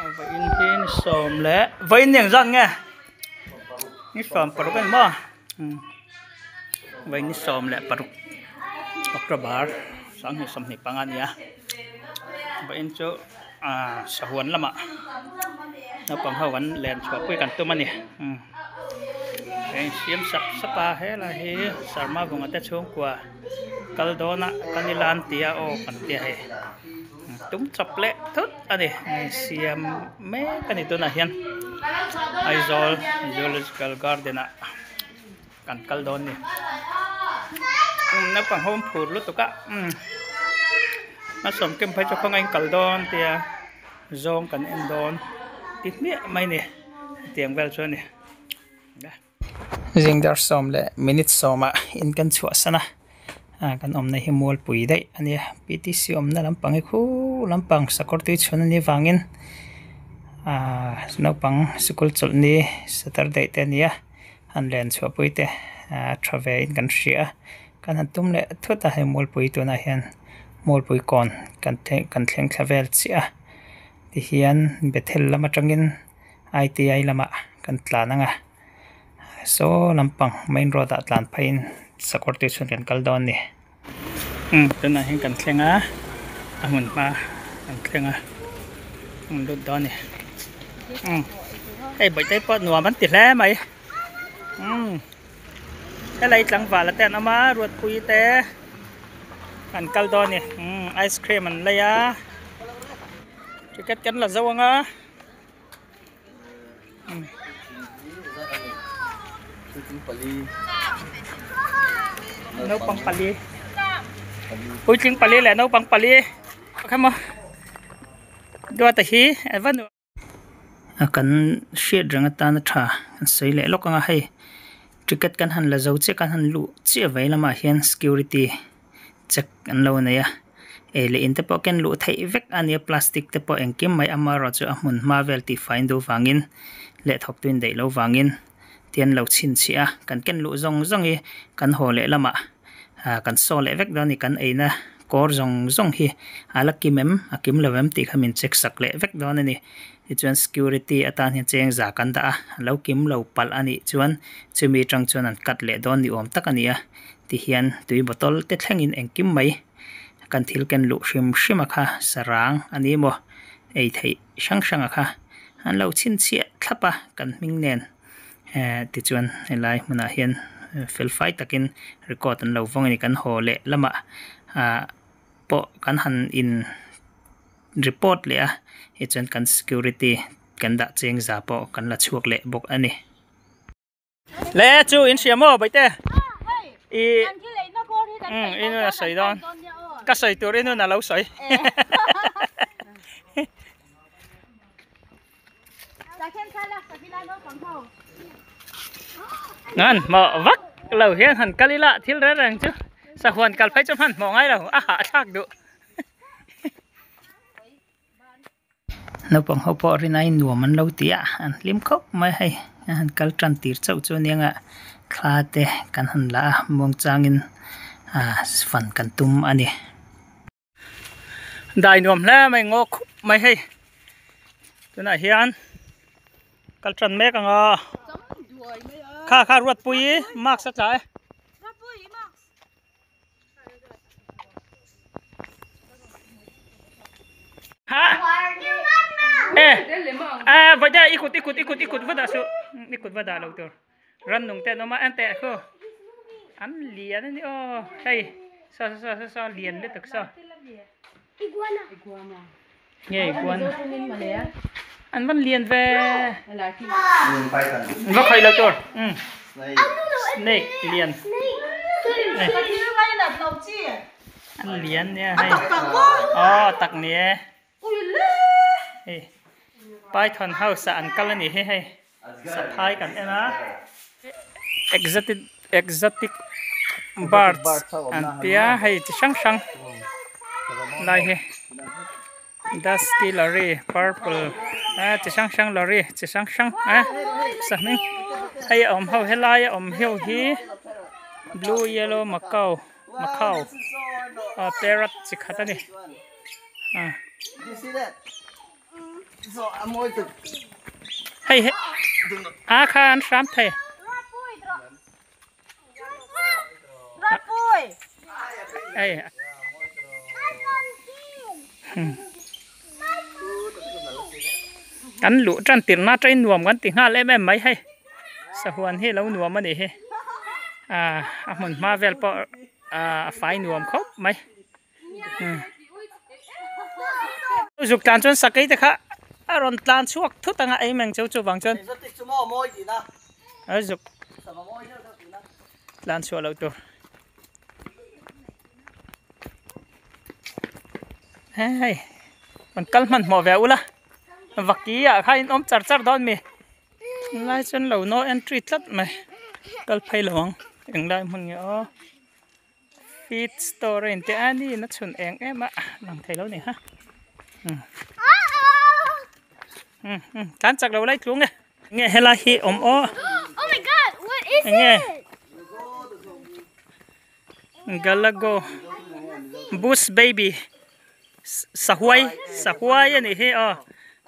Vawiin hi ni sawm leh vawiin ni engzat nge ni sawm paruk a ni maw vawiin ni 16 October 2025 a ni a vawiin chu ah sahuan lamah naupang ho kan len chhuah pui kan tum a ni a insiam sap sap a helai hi Sarma vunga te chhungkua kal dawn a kan ila an ti a aw kan tia hei. Tum chawp leh thut a ni siam mek a ni tunah hian Aizawl Zoological Garden ah kan kal dawn a ni naupang ho an phur lutuk a a sawm kem phei chu khawngaih in kal dawn tia zawng kan en dawn ti hmiah mai a ni hetiang vel chu a ni. Zing dar sawm leh minute sawmah in kan chhuahsan a ah kan awmna hi mualpui daih a nia P T C awmna lampang hi khu lampang sakawr tui chhun a nih avangin ah naupang sikul chawlh ni saturday te a ni a han len chhuahpui te ah tha ve in kan hria a kan han tum leh thut a hei mualpui tunah hian mualpui kawn kan kan thleng thla vel chiah a tihian bethel lam atangin I T I lamah kan tlan ang a saw lampang main road ah tlan pheiin sakawr tui chhun kan kal dawn a ni umm tunah hian kan thleng a a hmun hma kan thleng a an lut dawn a ni umm hei bawihte pawh nuam an ti hle mai umm helai tlangval te an awm a ruatpui te an kal dawn a ni umm ice cream an lei a ticket kan la zo ang a. Naupang pali puitling pali leh naupang pali kha maw duata hi a va nuam a kan hriat reng atana tha an sawi leh lawk ang a hei ticket kan han la zo chiah kan han luh chiah vei lamah hian security check an lo nei a ei leh in te pawh ken luh theih vek a nia plastic te pawh engkim mai amaherawh chu a hmun hma vel tih fai duh vangin leh thawk tuin daih loh vangin ti an lo chhinchhiah a kan ken luh zawng zawng hi kan haw leh lamah ah kan saw leh vek dawn a ni kan eina kawr zawng zawng hi a la kim em a kim lo em tih kha min check sak leh vek dawn a ni tichuan security atan hian cheng za kan dah a a lo kim lo palh a nih chuan chumi atang chuan an cut leh dawn ni awm tak a ni a. Ti hian tui bottle te thlengin engkim mai kan thil ken luh hrim hrim a kha sarang a ni maw ei theih hrang hrang a kha an lo chhinchhiah thlap a kan hming nen eh tichuan helai hmunah hian fel fai takin record an lo vawng a ni kan haw leh lamah ah pawh kan han in report leh a tichuan kan security kan dah cheng za pawh kan la chhuak leh bawk a ni. Le chu in hria maw baite i in a sawi dawn ka sawi tur inun a lo sawi ngan hmawh vak lo hian han kal ila thil reng reng chu sahuan kal phei chu hmanhmawh ngai lo a hahthlak duh. Naupang ho pawh rinai nuam an lo ti a an hlim khawp mai hei an han kal tan tir chauh chu aniang a thla te kan han la a muang changin ah fan kan tum a ni. Dai nuam hle mai ngaw khup mai hei tunah hian kal tan mek ang a kha kha Ruatpuii mask a tla e. Eh, vậy đây ikut ikut ikut ikut vada su ikut vada lo tur ran nung te no ma en te khu an lian ani o hei so so so so lian lutuk so iguana nge iguana an van lian ve va khai lo tur snake lian an lian nia hei aw tak ni e hei python house ah an kal a nih hi hei saphai kan en a exotic exotic birds an tia hei chi hrang hrang lai hi dusky lory purple a chi hrang hrang lory chi hrang hrang a sahming hei a awm ho helai a awm ho hi blue yellow macaw macaw ah parrot chi khat a ni ah. Hei a kha an hram thei. Ei. Kan luh tan tirna train nuam kan ti nghal em em mai hei. Sahuan hi lo nuam ani hi. A a hmun hma vel pawh a fai nuam khawp mai. Zuk tlan chuan sakei te kha a rawn tlan chhuak thut anga ei meng cheu chu vang chuan a zuk tlan chhuah loh tur. Hei rawn kal hmanhmawh ve ula vaki ah kha in awm char char dawn mi lai chuan lo no entry tlat mai kal phei lo ang englai hmun nge aw. Feed store a in teh a ni na chhun eng em a lang thei lo ni ha tlan chak lo lai tlung e nge helai hi awm aw Oh my god what is it Galago bush baby sahuai sahuai a nih hi aw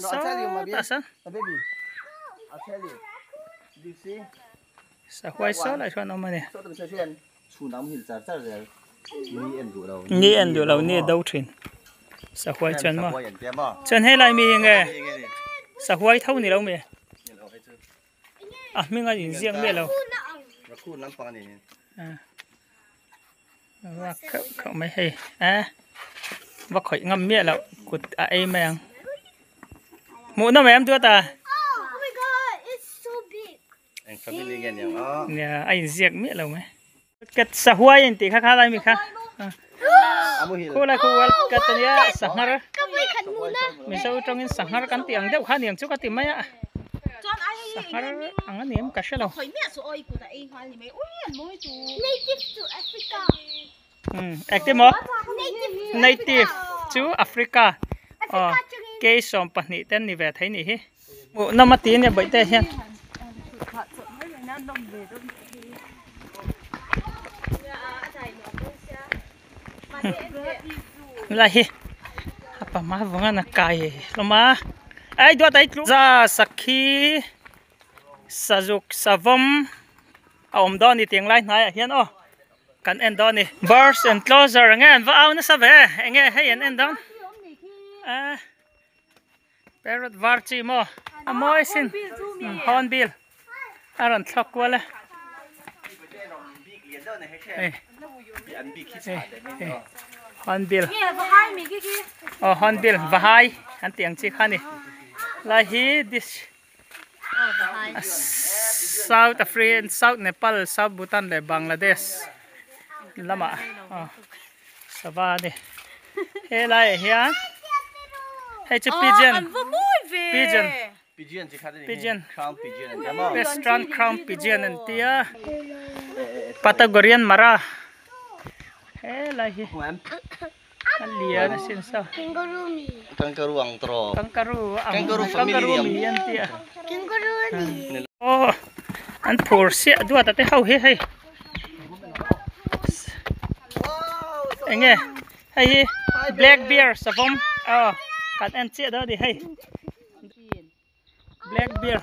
sawtah sawn sahuai saw lai sawn a awm a ni. Ni en duh lo ni a do thin sahuai chuan maw chuan helai mi hi nge sahuai tho ni lo mi a hming a inziak miah lo ruak kheuh kheuh mai hei a va khawih ngam miah loh kut a ei mai ang hmuh nawm em duat a. Eng family nge niang a? Nia, a inziak miah lo mai. Kat sahuai in tih kha kha lai mi kha. Khu lai khu world cut ania sanghar. Mizo tawngin sanghar kan tih ang deuh kha niang chu ka ti mai a. Sanghar ang a ni em ka hre lo. Engtin maw? Native chu Africa. Aw, kei 12 te an ni ve thei nih hi. Hmuh nawm a ti a nia bawihte hian. Lai hi a pama vawng a kai hlawm a ai duat ai tlu za sakhi sazuk savawm a awm dawn a ni tiang lai hnaiah hian aw kan en dawn a ni birds enclosure enge an va au nasa ve enge hei an en dawn a. Parrot var chi maw a mawi sin hornbill a rawn thlawk kual a hei hornbill aw hornbill vahai an tih ang chi kha a ni lai hi this South African South Nepal South Bhutan leh Bangladesh lamah aw. Sava a ni. Helaiah hian hei chu pigeon pigeon pigeon western crown pigeon an ti a Patagorian mara helai hi a lian asin saw kangaroo ang tawh kangaroo ang kangaroo mi an ti a aw an phur siah duat a te ho hi hei. Enge hei hi black bear savawm aw kan en chiah dawn a ni hei black bear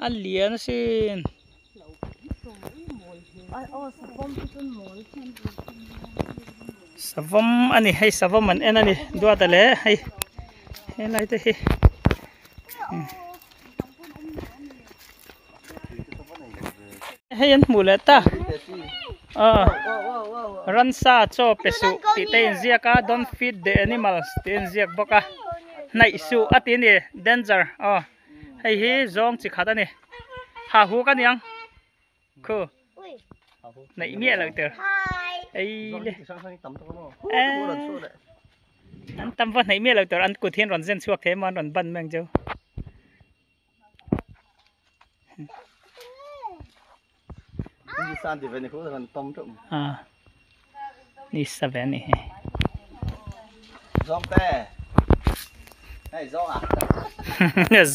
a lian asin savawm a ni hei savawm an en a ni duata leh hei helai te hi. Hei an hmuh leh ta aw ransa chaw pe suh tih te a inziak a don't feed the animals tih a inziak bawk a hnaih suh a ti a ni danger aw hei hi zawng chi khat a ni ha huk a niang khu hnaih miah loh tur ei le an tam va hnaih miah loh tur an kut hian rawn zen chhuak thei emaw an rawn ban mai ang cheu. Ni sa ve ani hi.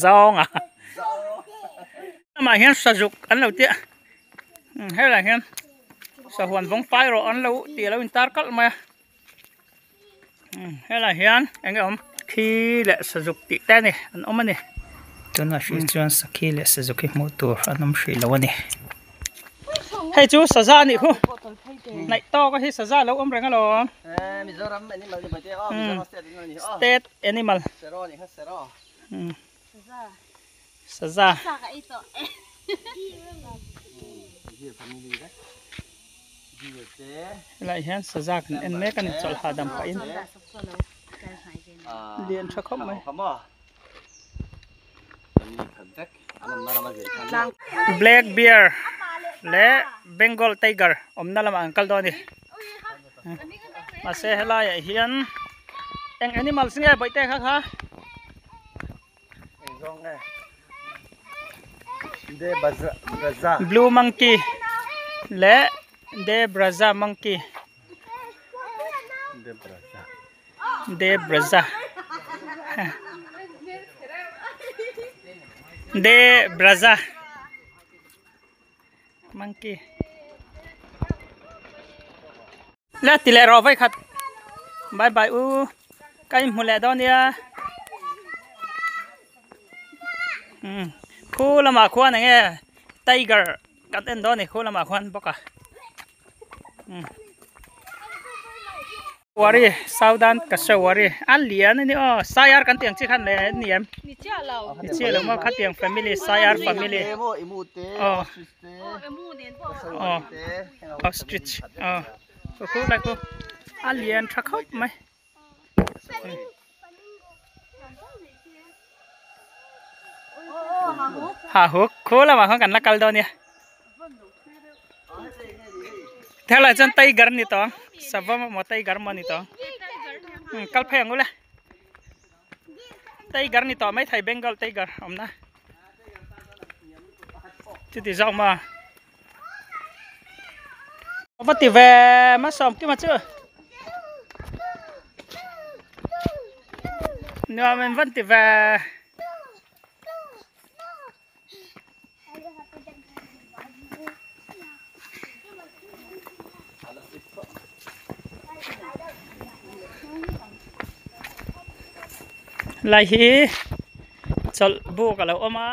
Zawng a. Amah hian sazuk an lo tia. Helai hian sahuan vawng pai rawh an lo tih a lo intar kalh mai a. Helai hian eng nge awm. Sakhi leh sazuk tih te a ni an awm a ni. Tunah hrih chuan sakhi leh sazuk hi hmuh tur an awm hrih lo a ni. Hei chu saza a nih khu hnaih tawk a hi saza a lo awm reng alawm. State animal saza. Helaiah hian saza kan en mek a ni chawlh hahdam pahin lian tha khawp mai. Black bear leh Bengal tiger awmna lamah an kal dawn a ni. Mahse helaiah hian eng animals nge bawihte kha kha? Blue monkey leh De Braza monkey De Braza De Braza monkey Le ti leh rawh vawikhat bye bye u ka inhmu leh dawn nia umm khu lamah khuan eng nge tiger kan en dawn a ni khu lamah khuan bawk a umm wari southern kasawari a lian a ni aw saiar kan tih ang chi khan leh a ni em ni chiah lo maw khatiang family saiar family aw. Aw ostrich aw khu lai khu a lian tha khawp mai ha huk khu lamah khan kan la kal dawn nia thelai chuan tiger ni tawh ang sava emaw tiger emaw ni tawh ang kal phei ang ule tiger ni tawh maithei bengal tiger awmna. Chuti zawk maw va ti ve hmasawm kima chu nuam in van ti ve. Lai hi chawlh buk a lo awm a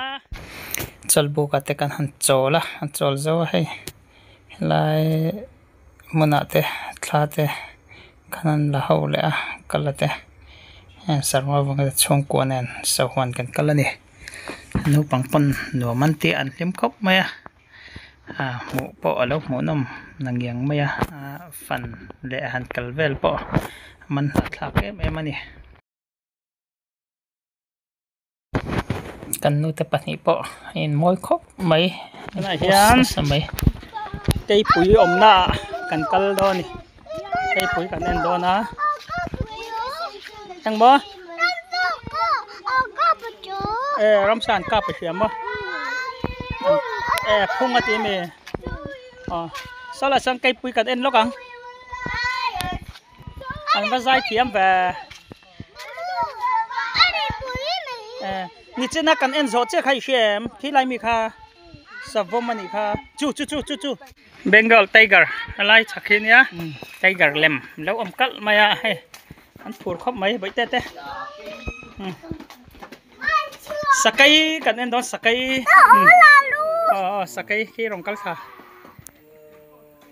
chawlh buk ah te kan han chawl a a chawl zo a hei helai hmunah te thla te kan han la ho leh a kal a te heng sarma vanga chhungkua nen sahuan kan kal a ni naupang pawn nuam an ti a an hlim khawp mai a. Ah hmuh pawh a lo hmuhnawm na ngiang mai a fan leh han kal vel pawh a man hnah thlak em em a ni. Kan nute pahnih pawh a inmawi khawp mai tunah hian mai keipui awmna ah kan kal dawn a ni keipui kan en dawn a engmaw e ramsa an kap a hria maw e phung a ti ami aw sawlai sawn keipui kan en lawk ang an va zai thiam ve e nichina kan en zawh chiah kha i hria em khilai mi kha savawm a nih kha chu chu chu chu chu. Bengal tiger helai chhak hi nia tiger lem lo awm kalh mai a hei an phur khawp mai bawihte te sakei kan en dawn sakei aw aw sakei khi rawn kal thla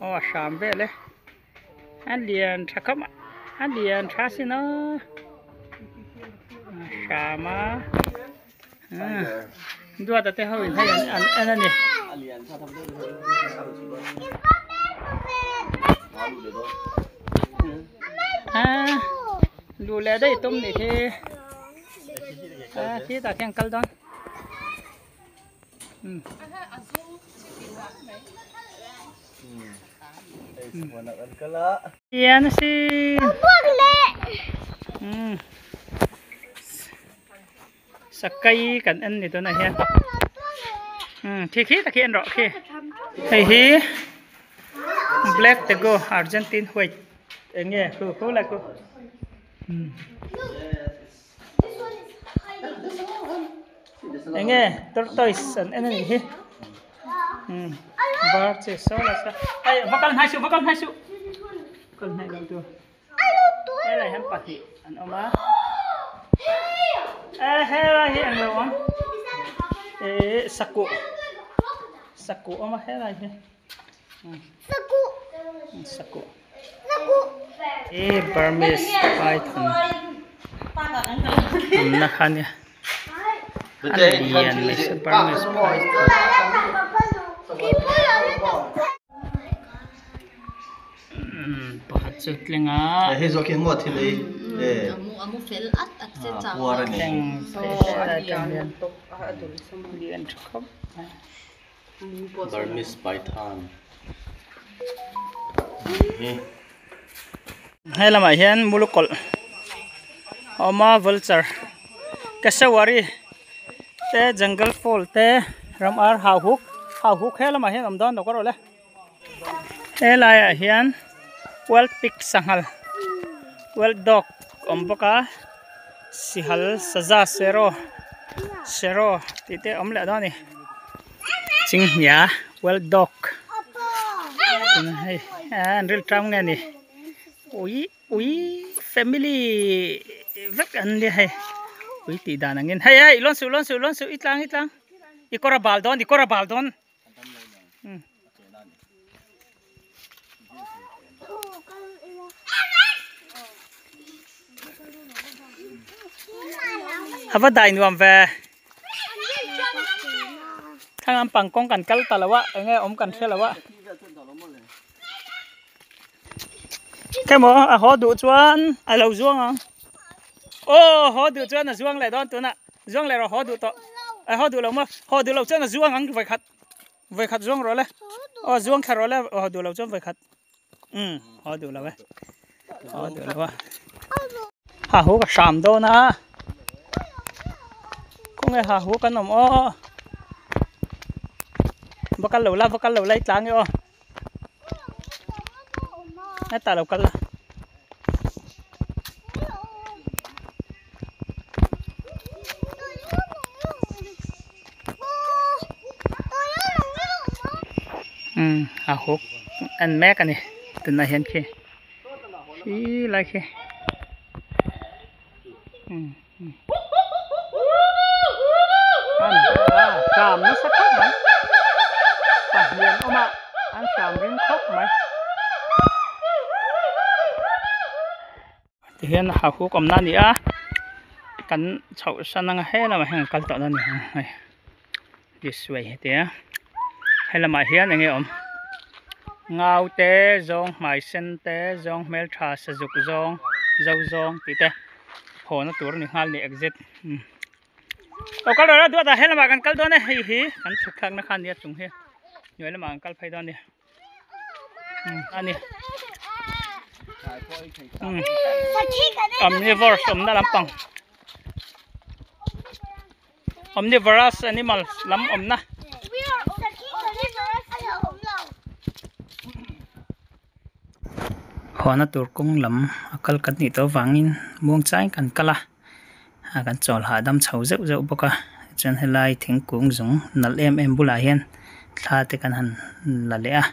aw a hram vel e a lian tha khawp a a lian tha sin aw a hram a. Duata te ho in hei an en a ni. Lu leh daih tum nih hi. Khi tah khian kal dawn. Hian a sin. Sakai kan en ni tunah hian umm khi khi tak hi en rawh khi hei hi black tego argentine white eng nge khu khu lai khu umm eng nge tortoise an en a nih hi umm var chi saw lai saw hei va kal hnai suh va kal hnai suh kal hnai lo tur. Helai hian pahnih an awm a. E helai hi englo awm e sakuh sakuh awm a helai hi sakuh e Burmese python awmna kha ania a lian mai se Burmese python. Pakhat chu tling a. Hei zawk hi maw thil ei e. Puar a ni. Thleng phei hlai atang hian lian tha khawp mai. Burmese python hi. He lamah hian mulukawlh a awm a vulture cassowary te jungle fowl te ram ar hauhuk hauhuk he lamah hian awm dawn lo ka rawh le. He laiah hian wild pig sanghal wild dog awm bawk a sihal saza sero sero tih te awm leh dawn a ni chinghnia wild dog hei an rilṭam nge ni ui ui family vek an nia hei ui tih dan angin hei hei lawn suh lawn suh lawn suh i tlang i tlang i kawr a bal dawn i kawr a bal dawn. A va dai nuam ve thlang lampang kawng kan kal ta lo a eng nge awm kan hre lo a khemaw a haw duh chuan a lo zuang ang aw haw duh chuan a zuang leh dawn tunah. Zuang leh rawh haw duh tawh. A haw duh lo maw? Haw duh lo chuan a zuang ang vawikhat. Vawikhat zuang rawh le. Aw zuang thla rawh le. Haw duh lo chuan vawikhat. Um haw duh lo e. Haw duh lo a. Ha hu ka hram dawn a. Khawnge ha hu kan awm aw. Va kal lo la va kal lo la i tlang e aw. Hetah lo kal la. Umm a huk en mek a ni tunah hian khi khi lai khi umm hram nasa khawp mai pahnih an awm a an hram ring khawp mai tihian ha huk awmna a ni a kan chhoh san anga he lamah hian kan kal tawh dawn a ni ang hei this way heti a he lamah hian eng nge awm ngau te zawng hmai sen te zawng hmeltha sazuk zawng zo zawng tih te. Haw na tur a ni nghal ni exit aw kal rawh la duat ah helamah kan kal dawn e hei hi kan chhuk thlak na kha a nia chung hi hnuai lamah kan kal phei dawn a ni a ni omnivores awmna lampang omnivorous animals lam awmna. Hawnna tur kawng lam a kal kan nih tawh avangin muang changin kan kal a a kan chawl hahdam chho zeuh zeuh bawk a chuan helai thingkung zung nalh em em bulah hian thla te kan han la leh a.